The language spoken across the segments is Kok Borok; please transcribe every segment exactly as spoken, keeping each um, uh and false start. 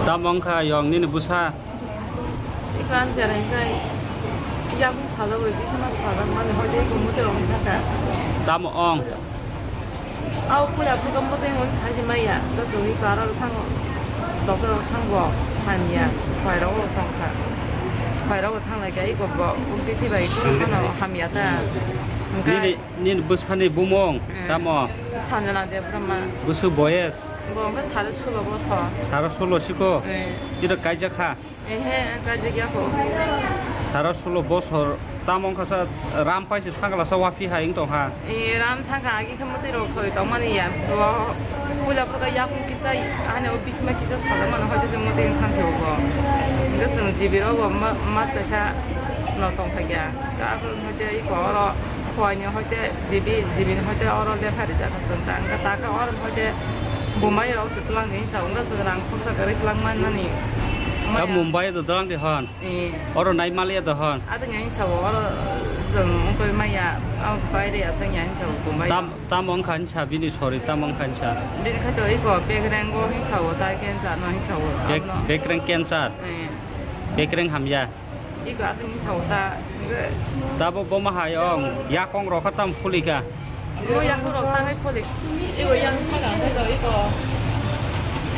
Tamo wngkha yong nini bwsa? Iko ang cherai khe yakung sajagwi bisima sajak mani hoi tei iko muchung rok wngkha kha. Tamo ong? Au puila phuru muchung wng sai se maya, ta chwngwi karo thango, doctor rok thango, hamya, khwai rok bo thang kha. Khwai rok bo thang lai khe iko bo ukti thwi bai kunu phano hamya ta. Hwnkhe Nini, nini bwsani bumung tamo? Sanjana Debbarma. Bwswk boyes? Bo hwnkhe sare sulo bosor. Sare sulo siko? Eh. Iro kaijak kha? Ehe, kaijak ya kho. Sare sulo bosor tamo wngkha sa ram paisa thangla sa wapi hai wng tong kha. Eh, ram thangkha agi khe mwtwi rok sori tong mani ya. Bo puila phuru yakung kisa ani o bisima kisa sajak mano hoi se mwtwi wng thang se bo. Hwnkhe chwng jibiro bo ma-, mas kaisa no tong thakya. Tabuk hwnkhe iko oro Phuaini hoite jibi, jibini hoite oro lekha rijak kha chwng ta. Wngkha taka oro hoite Bombay rok se twlang di hinsa, wngkha chwng rang khorsa kwrwi twlang man mani. Maya. Mumbai do twlang di hwn. Eh. Oro nai maliya do hwn. Adwngya hinsa bo oro chwng wngkha maya, abo baire aswk ya hinsa bo Bombay. Tam, tam wngkha hinsa bini sori, tam wngkha hinsa. Bini khaito iko bekreng go hinsa bo, tai cancer no hinsa bo. Bek-, abono. Bekreng cancer. Eh. Bekreng hamya. Iko atwng ni sao ta. Tabuk bo ma hai ong, yakong rok kha tam phuli kha. Bo yakong rok tangai phuli. Iko yang saka hwnkhe iko.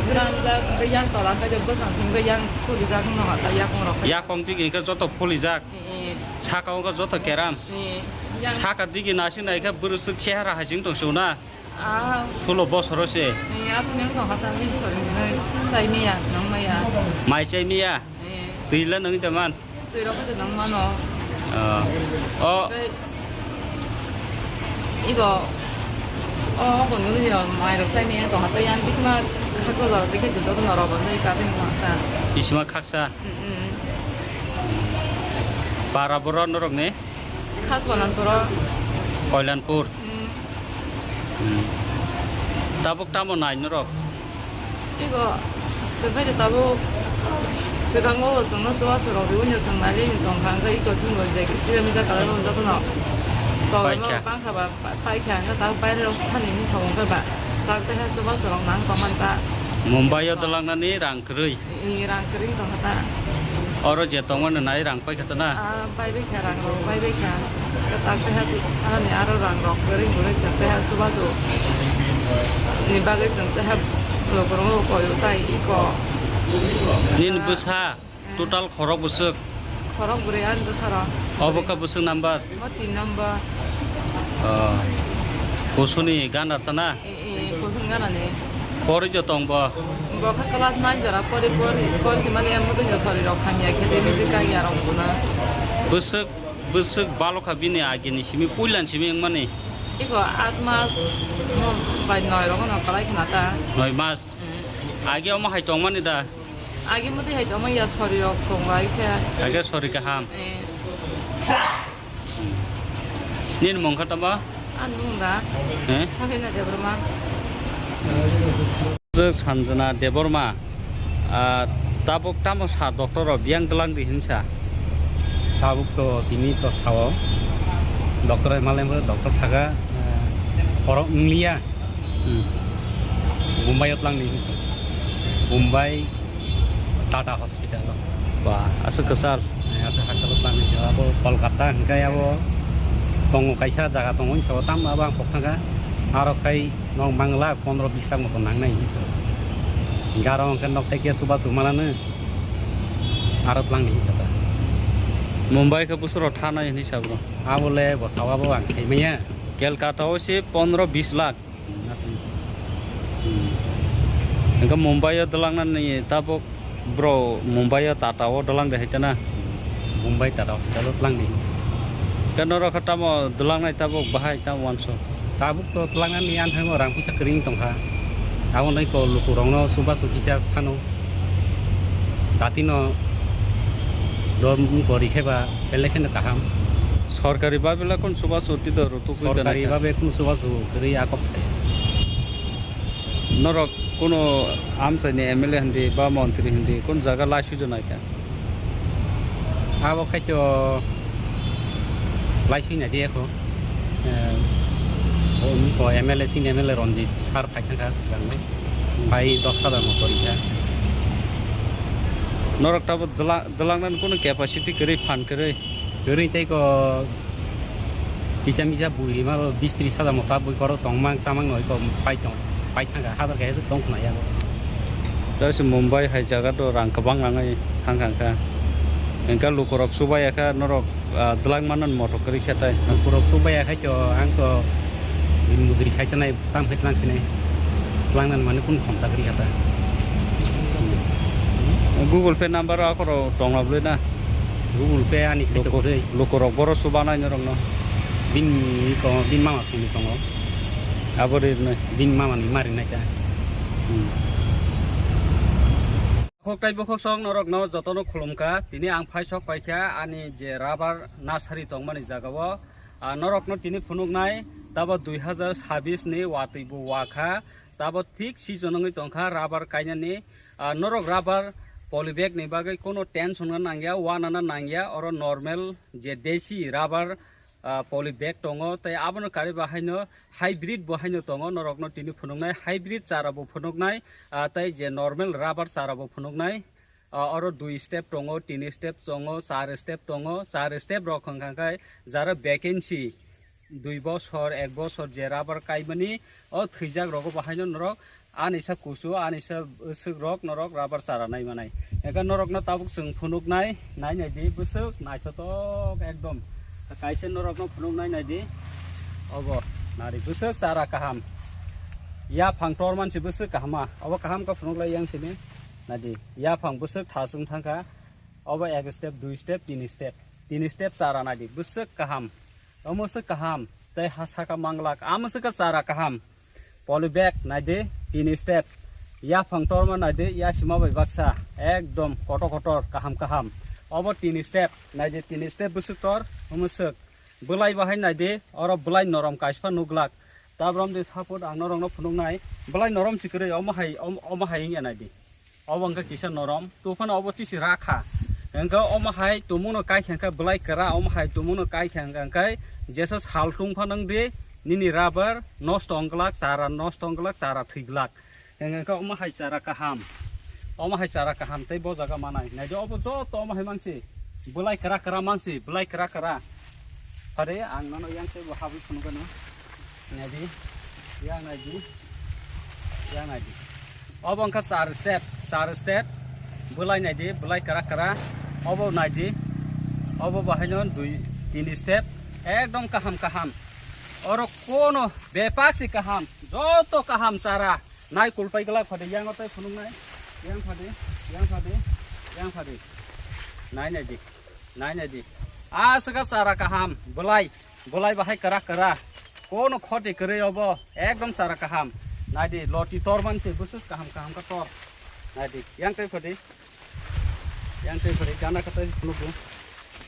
Gram jak, hwnkhe yang tola hwnkhe bwsang simi hwnkhe yang phuli jak wngkha ta yakong rok. Yakong tigi hwnkhe joto phuli jak. Ni, ni. Saka hwnkhe joto keram. Ni, yang. Saka digi nasi nai khe bwrwswk chehara hai chwng tong sio na. Ah. Sulo bosoro se. Ni, atwng ni wngkha ta ni sori ni chai miya, nang maya. Mai chai miya? Ni. Twi le nang teman. Twi rok khe nang mano. Ah. O. Tei igo, o, kono ni rok mai rok sai mi to hatai yang bisma khaksa jora tei khe juto no rok bo nai ka tei mo ta. Bisma khaksa. Mm, mm. Para boro norok ni? Khasbalan puro. Koilanpur. Mm. Hmm. Tabuk tamo nai norok? Iko, chwng khaito tabuk swkango chwngno chubachu rok riui no chwng nailai ni tongkha, hwnkhe iko chwngno je kisa misa kalai rok jotono tongma paikha. Bangkha ba pa-, paikha, hwnkhe tabuk baire rok thani hinwi sa wngkha ba, tabuk teha chubachu rok nang tongmani ta. Mumbai o twlangnani rang kwrwi. Ni rang kwrwi tongkha ta. Oro je tongmani nai rang paikha ta na? Ah, pai bai kha, rang rok pai bai kha. Tak teha tu, ani aro rang rok kwrwi kwrwi chwng teha chubachu ni bagwi chwng teha lukurok koi tai iko. Nini bwsa total khorok bwswk? Khorok bwrwi ani bwsarok. Obo kha bwswk number? Mo tin number. Oh. Kusuni ganar ta na? Eh, eh, kusung gana ni. Pori jo tong bo? Bo kha class nine jora pori pori, pori simani amo twi sori rok hamya khe tei music kagya rok buna. Bwswk, bwswk balokha bini agini simi, puilan simi wngmani? Iko aat mas mo bai noi rok no kalai khna ta. Noi mas? Mm. Age omo hai tongmani da? Age mo twi hai tongma ya sori rok tong bai khe. Age sori kaham. Eh. Nini mung kha tamo? Ani mung da? Eh? Sakina Debbarma. Sanjana Debbarma, ah, tabuk tamo sa doctor rok biyang twlang di hinsa? Tabuk to tini to sao. Doctor hai malai mo doctor saka, eh, oro wngliya. Hmm. Mumbai o twlang di hinsa. Mumbai Tata Hospital. Ba, aswk kwchar. Aswk hakchalo twlangni jora bo Kolkata hwnkhe abo tongo kaisa jaga tongo hinsa o tamo abo ang pok thangkha. Aro khai nok mang lakh pondro bis lakh moto nangnai hinsa. Hwnkhe aro hwnkhe nok tai khe chubachu mananw aro twlangni hinsa ta. Mumbai khe bwswk rok thanai hinwi sa bro. Abo le bo sao abo ang sai manya. Kolkata o se pondro bis lakh. Hmm. Hwnkhe Mumbai o dwlangnani tabuk bro Mumbai o Tata o dwlang de hai tana? Mumbai Tata hospital o twlang di. Khe norok khe tamo dwlangnai tabuk bahai tamo uansuk? Tabuk to twlangnani ani thango rang puisa kwrwi wng tongkha. Aboni ko lukurokno chubachu kisa sano. Datino dol wngkha rikhe ba belai kheno kaham. Sorkari babela kun suba suti do rutuk wi gana Sorkari kha. Babe kun suba su gri akok se. Norok kuno amsai ni M L A hindi ba montri hindi kun jaga laisu jo nai kha. Abo khai to laisu na di ekho. Eh, o M L A sin M L A Ranjit sir khai thang kha sigang no. Bai dos hajar mo sori kha. Norok tabo dela-, delangnan kuno capacity kwrwi phan kwrwi. Kwrwi tei ko kisa misa bui rima bo bis tris hajar mo ta bui koro tongmang chamang noi ko pai tong, pai thang kha hajar khe tong khna ya. Tei se Mumbai hai jaga to rang kwbang nangai thang kha kha. Engka lukorok subaya kha norok, ah, dwlak manan motok kwrwi khe tai. Lukorok subaya khai to ang to din mujri khaisa nai. Tam khe tlang sini. Tlang nan mani kun khonta kri kata. Google Pay number akhoro tongla bwle na. Google Pay ani khe to Loko-, kwrwi. Lokorok boro subanai norokno. Bin ko, bin mama songni tongo. Abo ri nai. Bin mama ni mari nai ta. Hmm. Khok tai bokhok song norokno jotono khulumkha. Tini ang phai sok paikha ani je rubber nasari tongmani jagao. Ah, norokno tini phunuknai tabo dui hazar sabis ni watwi bo wakha, tabo thik season wngwi tongkha rubber kainani. Ah, norok rubber polybag ni bagwi kono tension no nangya, wanana nangya, oro normal je desi rubber, ah, polybag tongo, tei abono karwi bahaino hybrid bo haino tongo, norokno tini phunuknai hybrid chara bo phunuknai, ah, tei je normal rubber chara bo phunuknai. Ah, oro dui step tongo, tini step tongo, char step tongo, char step rok hwnkha khe jara vacancy dui bosor, ek bosor je rubber kaimani, o thwijak rogo bo haino norok ani sa kusu, ani sa bwswk rok norok rubber chara nai manai. Eka norokno tabuk chwng phunuknai, nai nai di bwswk naithotok ekdom. Kaisa norokno phunuknai nai di, obo nari bwswk chara kaham. Yaphang tor mansi bwswk kahama, obo kaham khe phunuk lai yang simi. Naidi, yaphang bwswk thasung thangkha, obo ek step, dui step, tini step. Tini step chara naidi, bwswk kaham, omo swk kaham, tei ha saka manglak, amo swk chara kaham. Polybag naidi, tini step. Yaphang torma naidi, yasima bai baksa, ekdom kotor kotor, kaham kaham. Obo tini step, naidi, tini step bwswk tor, omo swk. Bwlai bahai naidi, oro bwlai norom kaisa nuglak. Tabrom de support ang norokno phunuknai, bwlai norom si kwrwi, omo hai, om-, omo hai wngya naidi. Obo wngkha kisa norom, tuphano obo tisi rakha. Hwnkhe omo hai tumungno kaikha hwnkhe bwlai kwra, omo hai tumungno kaikha hwnkhe jesa saltung phano wngdi, nini rubber nosto wngglak, chara nosto wngglak, chara thwiglak. Hwnkhe omo hai chara kaham, omo hai chara kaham tei bo jaga manai. Naidi obo joto omo hai mangsi, bwlai kwra kwra mangsi, bwlai kwra kwra. Phari ang nono yang tei bo habwi phunukgano. Naidi, yang naidi, yang naidi. Obo wngkha char step, char step. Bwlai naidi, bwlai kwra kwra. Obo naidi, obo bahaino dui, tini step. Ekdom kaham kaham. Oro kono bepak si kaham, joto kaham chara. Nai kulpai glak phade, yang otai phunuk nai. Yang phade, yang phade, yang phade. Nai naidi. Nai naidi. Aswkha chara kaham, bwlai, bwlai bahai kwra kwra. Kono khoti kwrwi obo, ekdom chara kaham. Naidi, loti tor manse bwswk kaham kaham khe tor. Naidi, yang tei phadi. Yang tei phadi, gana khe tei phunukgo.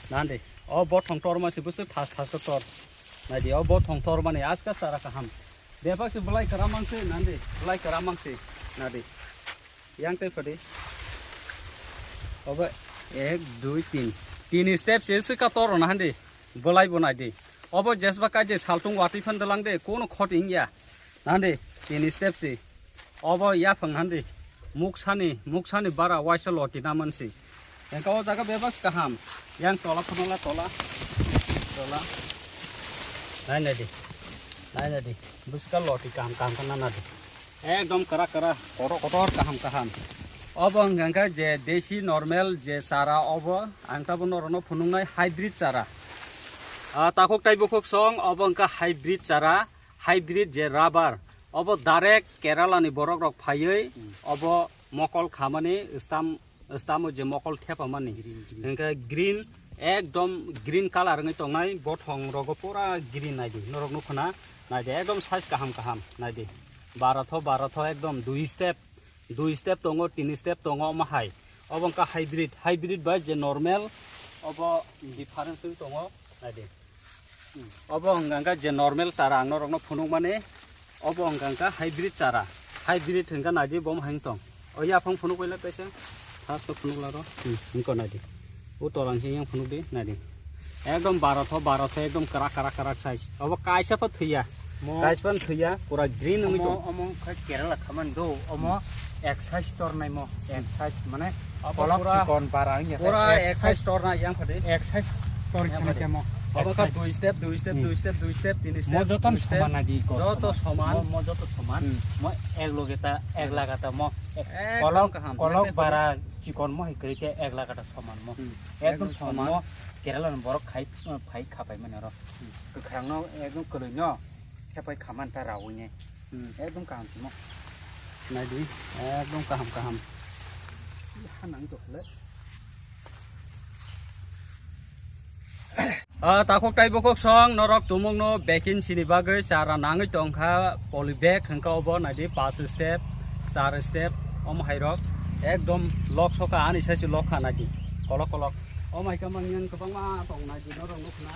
Nandi, o bothong tor manse bwswk thas thas khe tor. Naidi, o bothong tor mani aswkha chara kaham. Bebak se bwlai kwra mangse, nandi, bwlai kwra mangse, nadi. Yang tei phadi. Obo ek, dui, tin. Tin step se swkha tor rwna handi. Bwlai bo nai di. Obo jesba kai de saltung watwi phan dalang de, kono khoti wngya. Nandi, tin step se. Obo yaphang handi. Muksani, muksani bara waisa loti na mansi. Engka o jaga bebas kaham. Yang tola phano la tola. Tola. Nai nai di. Nai nai di. Bwswk loti kaham kaham khana nadi. Ekdom kwrak kwrak, kotor kotor, kaham kaham. Obo wngkha khe je desi normal je chara obo, ang tabuk norokno phunuknai hybrid chara. Ah, takhuk tai bukhuk song, obo wngkha hybrid chara, hybrid je rubber. Obo direct Kerala ni borok rok phaiwi, hmm, obo mokol khamani stam Stamo je mokol thepamani. Green, green. Hingke green, ekdom green colour wngwi tongnai, bothong rogo pura green naidi. Norok nukho na, naidi, ekdom size kaham kaham, naidi. Baratho, baratho, ekdom dui step, dui step tongo, tin step tongo, omo hai. Obo wngkha hybrid, hybrid bai je normal, obo difference wng tongo, naidi. Obo hwnkha khe je normal chara ang norokno phunukmani, obo hwnkha khe hybrid chara. Hybrid hwnkha naidi bo hai tong. O yaphang phunuk bai la kaisa. First o phunuk la ro. Hmm, hwnkha naidi. O tolang se yang phunuk di naidi. Ekdom baro tho, baro tho, ekdom kwrak, kwrak, kwrak size. Obo kaisa pha thwiya. Mo- Kaisa pha thwiya, pura green wngwi tong. Omo, omo khe Kerala khaman do, omo ek size tornai mo, ek size mane kolok pura, chikon bara wngya khe pura ek size tornai yang phadi. Ek size tor khana khe mo. Obo kha dui step, dui step, dui step, dui step, tini step, mo joto soman nai di kor. Joto soman. Mo, mo joto soman. Hmm. Mo ek loge ta, ek laga ta mo. Ek kolok, kolok bara chikon mo hai kwrwi khe ek laga ta soman mo. Hmm. Ekdom soman mo. Kerala ni borok khai, phai khapai mani oro. Hmm. Kwkhrang no ekdom kwlwi no. Khepai khaman ta rawi ne. Hmm. Ekdom kaham simo. Naidi, ekdom kaham, kaham. Hanang to le. Ah, takhuk tai bukhuk song norok tumung no bekin sini bagwi chara nangwi tongkha poly bag hwnkha obo naidi paanch step, char step, omo hai rok ekdom lok soka ani sai se lok kha naidi kolok kolok. Omo hai khe mangyan kwbangma tong naidi norok nukna.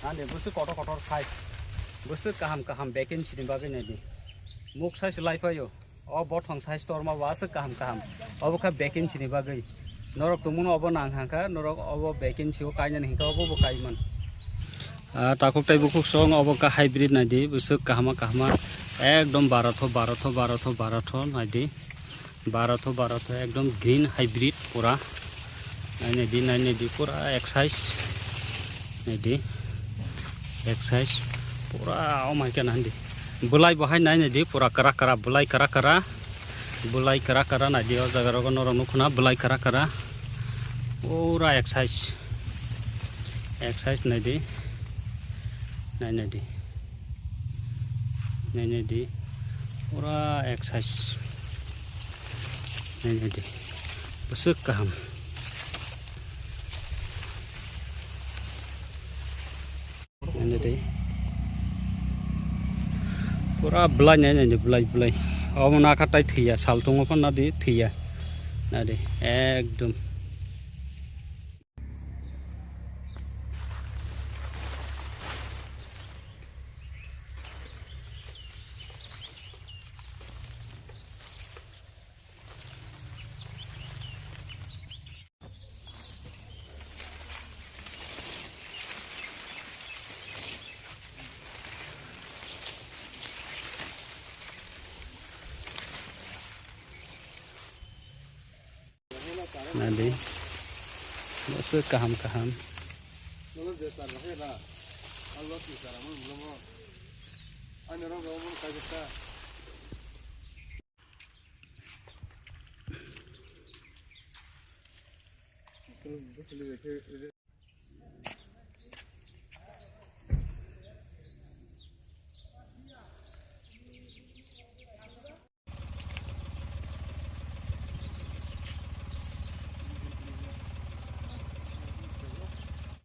Ani bwswk kotor kotor size. Bwswk kaham kaham bekin sini bagwi naidi. Muk size lai phaio. O bothong size torma bo aswk kaham kaham. Obo kha bekin sini bagwi. Norok tongmano obo nang hangkha, norok obo bekin sio kainani hingkha obo bo kaiman. Ah, takhuk tai bukhuk song obo kha hybrid naidi, bwswk kahama kahama. Ekdom baro tho, baro tho, baro tho, baro tho naidi. Baro tho, baro tho, ekdom green hybrid pura. Nainai di, nainai di, pura ek size. Naidi. Ek size. Pura, oh my God, naidi. Bwlai bo hai nainai di, pura kara kara, bwlai kara kara. Bwlai kara kara naidi, o jaga rogo norok nukho na, bwlai kara kara. Pura ek size. Ek size naidi. Nainai di. Nainai di. Pura ek size. Nainai di. Bwswk kaham. Nainai di. Pura bwlai nainai di, bwlai, bwlai. Omo nakha tai thwiya, sal tongo phano nadi thwiya. Nadi, ekdom. Nadi. Bwswk kaham kaham.